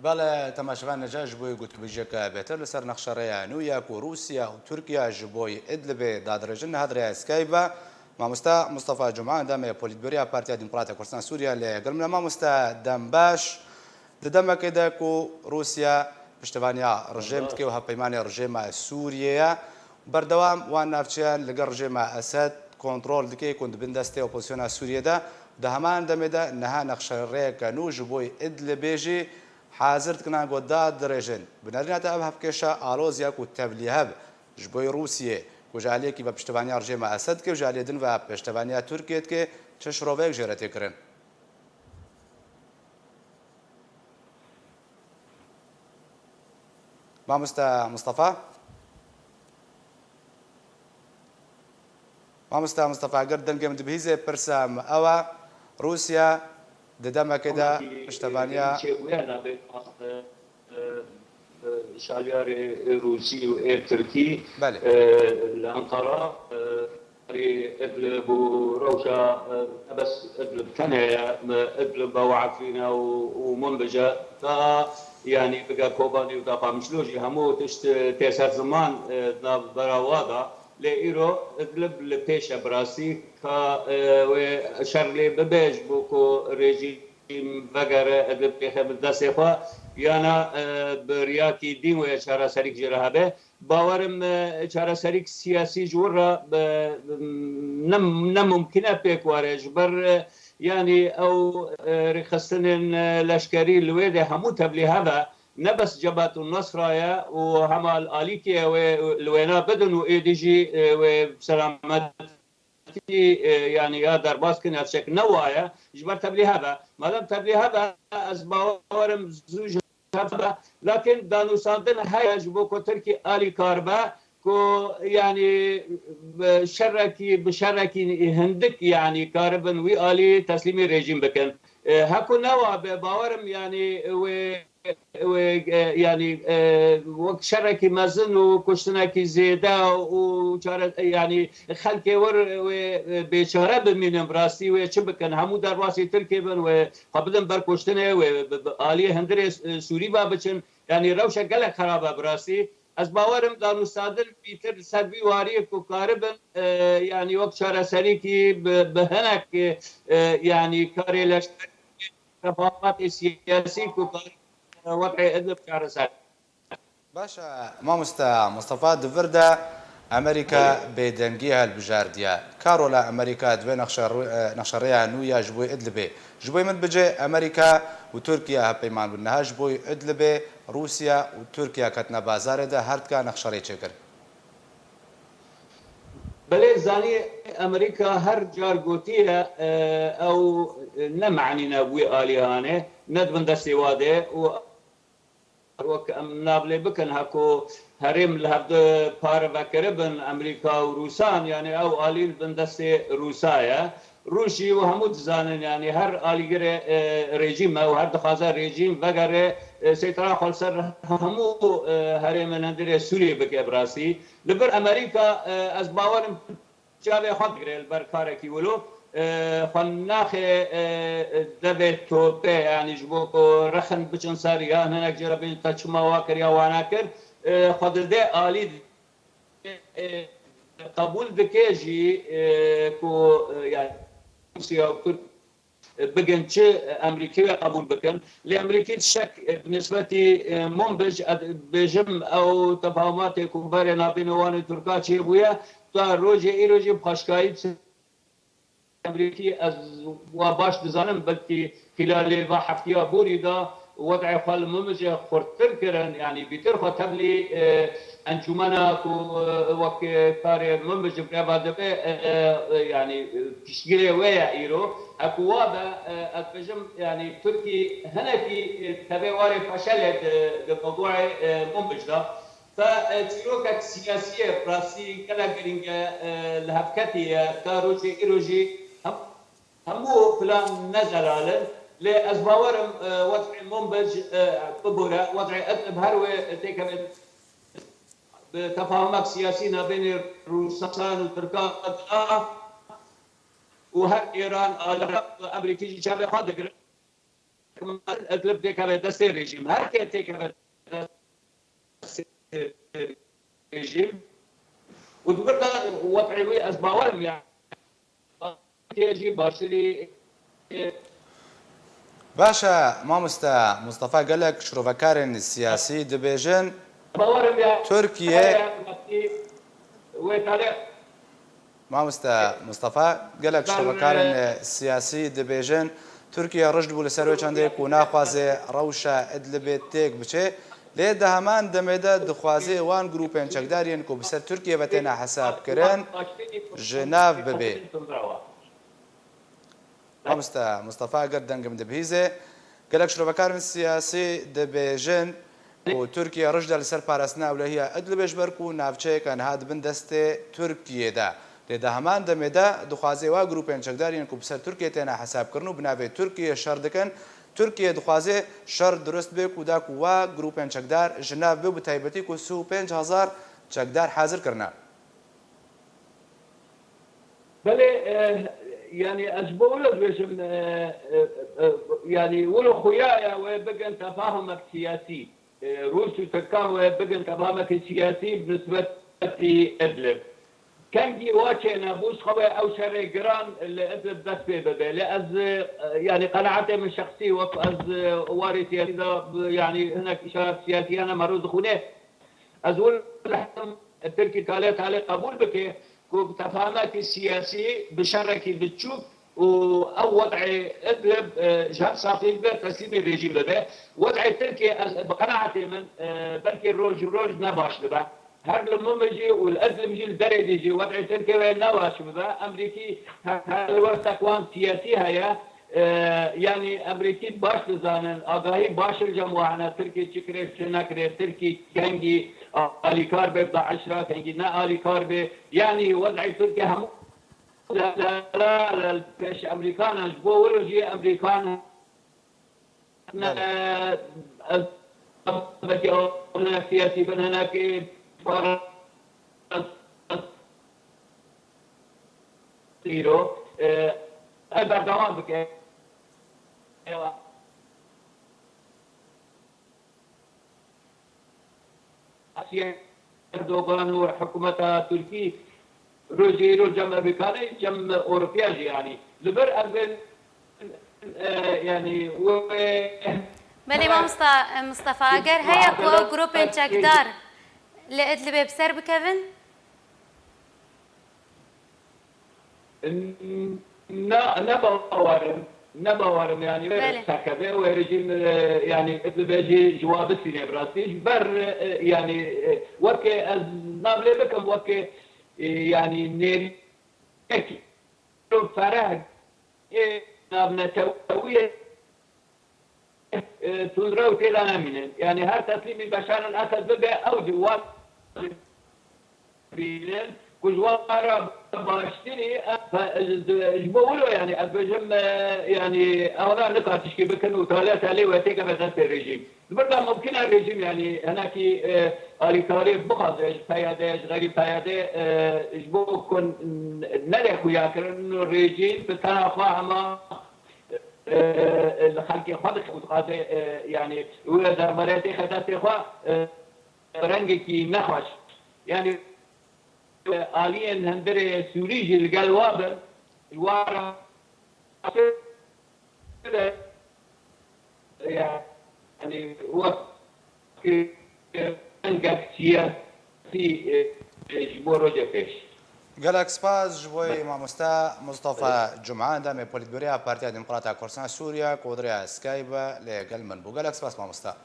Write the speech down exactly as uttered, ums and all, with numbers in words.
Belê, temaşevanên hêja, ji bo gotûbêjiyeke bêhtir li ser nexşerêya nû ya ku Rûsya û Tirkiye ji bo Idlibê dadirêjin, niha di rêya Skype ve mamoste Mustafa Cuma, endamê Polîtbûroya Partiya Demokrata Kurdistan Sûriye, lê gel min e. Mamoste, dem baş. Di demekê de ku Rûsya piştevaniya rejîm dike û hevpeymanê rejîma Sûriyê ye, berdewam wan navçeyan li gel rejîma Esed kontrol dike ku di bin destê opozisyona Sûriyê de, di heman demê de niha nexşerêyeke nû ji bo Idlibê jî hazir dikin an ku dadirêjin. Bi nerîna te ev hevkêşa aloz ya ku tevlîhev ji bo Rûsiyê ku ji aliyekî ve piştevaniya rejîma Esed dike û ji aliyê din ve piştevaniya Tirkiyê dike, çi şiroveyek jê re tê kirin? Mamoste Mustafa? Mamoste Mustafa, eger dengê min dibihîzê, pirsa min ew e, Rûsya di demekê de piştevaniya çêbûye navê, e, e, şalyarê Rûsî û ê Tirkî, Belê. e, li Ankara, e, Idlib û rewşa, e, ne bes Idlib tenê ye, e, Idlib û Efrîn e û, û Minbij e. Ta, yanî bige Kobanî û ta Qamişlo jî hemû tişt, e, tê ser ziman, e, navbera wa da. Lê îro Idlib li pêş e bi rastî. Ka, e, wê şer lê bibe ji bo ku rejîm vegere, Idlib têxe bi destê xwe, yana, e, bi riyakî dîn wê çareserîk jê re hebe. Bawerim, e, çareserîk siyasî ji wir re, e, ne, ne mumkin e pêk were. Ji ber, e, yanî ew, e, rêxistinên, e, leşkerî li wê de hemû tevlîhev e. Ne bes Cebhet û Nusra ye û hema li alîkê ew ê li wêna bidin û êdî jî, e, wê selamet tî, e, yanî ya derbas kin ya tiştek ne wa ye, ji ber tevlîhev e. Madem tevlîhev e, ez bawerim zû ji hev be. Lakin danûstandin heye ji bo ku Tirkî alîkar be, ku yanî, e, şerekî, bi şerekî hindik yanî karibin wî alî teslîmî rejîm bikin. E, heku ne wa be, bawerim yanî wê wê, e, yanî, e, wek şerekî mezin û kuştinekî zêde û çare, yanî xelkê wir wê, e, bêçare bimînin, bi rastî wê çi bikin? Hemû derbasî Tirkiyê bin, wê xwe bidin ber kuştinê, wê bi, bi aliyê hundirê, e, Sûrî ve biçin. Yanî rewşek gelek xerab e bi rastî. Ez bawerim danûstandin bîtir li ser vî wariyê ku karibin, e, yanî wek çareserîkî bi, bi hinek, e, yanî karê leşkerî, tefahumatê siyasî ku karibin, e, wed'ê Idlib çareser. Baş e, mamoste Mustafa, di vir de Amerîka bêdengî hilbijardiye. Ka rola Amerîka di vê nexşe-, e, nexşerêya nû ya ji bo Idlibê? Ji bo min bicê Amerîka û Tirkiye hevpeyman bûn. Niha ji bo Idlibê Rûsya û Tirkiye ketine bazarê de her dika nexşerê çêkir. Belê, zanî, Amerîka her car gotiye, e, ew ne manî ne wî alî hane, ne di bin destê wa de û wek em nav lê bikin, heko herêm li hevdu parve kiribin Amerîka û Rûsan, yanî ew alî li bin destê Rûsa ye. Rûsî û hemû dizanin, yanî her alîgirê, e, rejîm e û her dixwaze rejîm vegere, e, seytera xwe li ser hemû, e, herêmên hundirê Sûriyê bike bi rastî. Li vir Amerîka, e, ez bawerim çavê xwe digire li ber karekî wilo, e, xwe naxê, e, devê topê, yanî ji bo ku rexin biçin ser ya hinek jê re bên te çima wa kir ya wa nekir, e, xwe dide alî, e, qebûl dike jî, e, ku, e, yanî Rûsya û Tirk bigin çi Amerîkî wê qebûl bikin. Lê Amerîkî tiştek bi nisbetî, e, Munbij, ez bêjim ew tefahumatê ku berê navbênê wan û Tirka çêbûye, ta rojê îro jî bi xweşkayî Amerîkî ez wa baş dizanim, belkî xîlalê va heftiya borî de wed'ê xwe li Munbijê xurttir kirin, yanî bîtir xwe tevlî, e, encûmena ku, e, wek, e, karê Munbij bi reva dibe, e, e, yanî, e, piştgirê wê ye îro. Heku wa be, e, ez bêjim, yanî Tirkî hinekî, e, tevê warê feşelê di, di mewduê, e, Munbij de. Te, e, çîrokek siyasî ye, bi rastî gelek girîng e, e, li hev ketiye, ta rojê îro jî hem Hemû plan ne zelal in, lê ez bawer im, e, wed'ê Munbij, e, bibore, wed'ê Idlib her wê têkeve bi tefahumek siyasî navbênê Rûsan û Tirkan de û her Îran, Iraq û Amerîkî jî çavê xwe digirin. Edlib têkeve destê rejîm. Her ke têkeve destê rejîm û di vir de wet'ê wî ez bawer im ya Tirkiye jî baştirî. Baş e, mamoste Mustafa, gelek şirovekarên siyasî dibêjin Bawer im ya Tirkiye wê tale Mamoste Mustafa, gelek şirovekarên siyasî dibêjin Tirkiye rijd bû li ser wê çendê ku naxwaze rewşa Idlibê têk biçe, lê di heman demê de dixwaze wan grûpên çekdar yên ku bi ser Tirkiye ve têne hesabkirin ji nav bibe. Mamoste Mustafa, eger dengim dibihîze, gelek şirovekarên siyasî dibêjin ku Tirkiye rijd e li ser parastina ewlehiya Idlibê ji ber ku navçeyeke niha di bin destê Tirkiyê de. Lê di heman demê de dixwaze wa grûpên çekdar yên ku bi ser Tirkiyê têne hesabkirin û bi navê Tirkiyê şer dikin, Tirkiye dixwaze şer dirust bê ku da ku wa grûpên çekdar ji nav bê, bi taybetî ku sî û pênc hezar çekdar hazir kirine. Belê, e, yanî ez ji bo wilo dibêjim, e, e, e, yanî wilo xuya ye wê bigin tefahumek siyasî. E, Rûs û Tirkan wê bigin tefahumekî siyasî bi nisbetî Idlib. Kengî wa çênebû, ji xwe wê ew şerê giran li Idlib dest pê bibe. Lê ez, e, yanî qenaetê min şexsî, wek ez, e, warê siyasî de, e, yanî hinek îşaret siyasî hene me roz dixwîne. Ez wilo dihezim Tirkî talê talê qebûl bike ku bi tefahumekî siyasî, bi şerekî biçûk û ew wed'ê Idlib, e, ji hev safî bibe, teslîmê rejîm bibe. Wed'ê Tirkiyê ez, bi qenaetê min, e, belkî roj ji roj ne baş dibe. Her li min jî û li Idlib jî, li derê dî jî wed'ê Tirkiyê wê ne baş bibe. Emrîkî he-, helwestek wan siyasî heye. E, yanî Emrîkî baş dizanin, agahî baş li cem wan hene, Tirkî çi kirê, çi nekirê, Tirkî kengî alîkar bê bi DAIŞ re, kengî ne alîkar bê. Yanî wed'ê Tirkiyê hemû le-, le-, le-, le-, pêş Emrîkan e, ji bo wilo jî Emrîkan ne, Belê. ez, belkî ew hinek siyasî bin, hinek, e, para-, îro, e, ev berdewam bike. Ewa. Erdogan û hikûmeta Tirkî rojê îro cem Amerîkanê, cem Ewropiya jî yanî. Li vir ev ê, e, yanî wê Belê mamosta Mustafa, eger heye ku ew grûpên çekdar li Idlibê bi ser bikevin? Ne, ne bawer im. Ne bawer im, yanî wê Belê. serkeve, wê rejîm, e, yanî Idlibê jî ji wa bistîne bi rastî. Ji ber, e, yanî, e, weke ez nav lê bikim, weke, e, yanî nêrînek fereh, e, navnetewî, e, tundrew tê de nemînin. Yanî her teslîmî Beşar el Esed bibe, ew jî wan bînin ku ji wan re baştirî, e, ji bo wilo, yanî ez bêjim, e, yanî ewna nika tişkî bikin û talê telê wê têkeve destê rejîm. Li vir de mumkin e rejîm, yanî hinekî, e, alîkarî bixwaze ji P Y D, ji xeyrî P Y D, e, ji bo ku n-, nede xuyakirin û rejîm bi tena xwe hema, e, e, li xelkê xwe dixe û dixwaze, e, yanî wê derbarê têxe destê xwe, e, bi rengekî nexweş. Yanî, e, aliyên hundirê Sûrî jî li gel wa bin, ji wan re yanî wek rengek siyasî, e, ji bo roja pêş. Gelek spas ji boy mamosta Mustafa Cuma, endamê polîtbûroya Partiya Demokrata Kurdistan Sûriye, ku di rêya Skype ve li gel min bû. Gelek spas mamosta.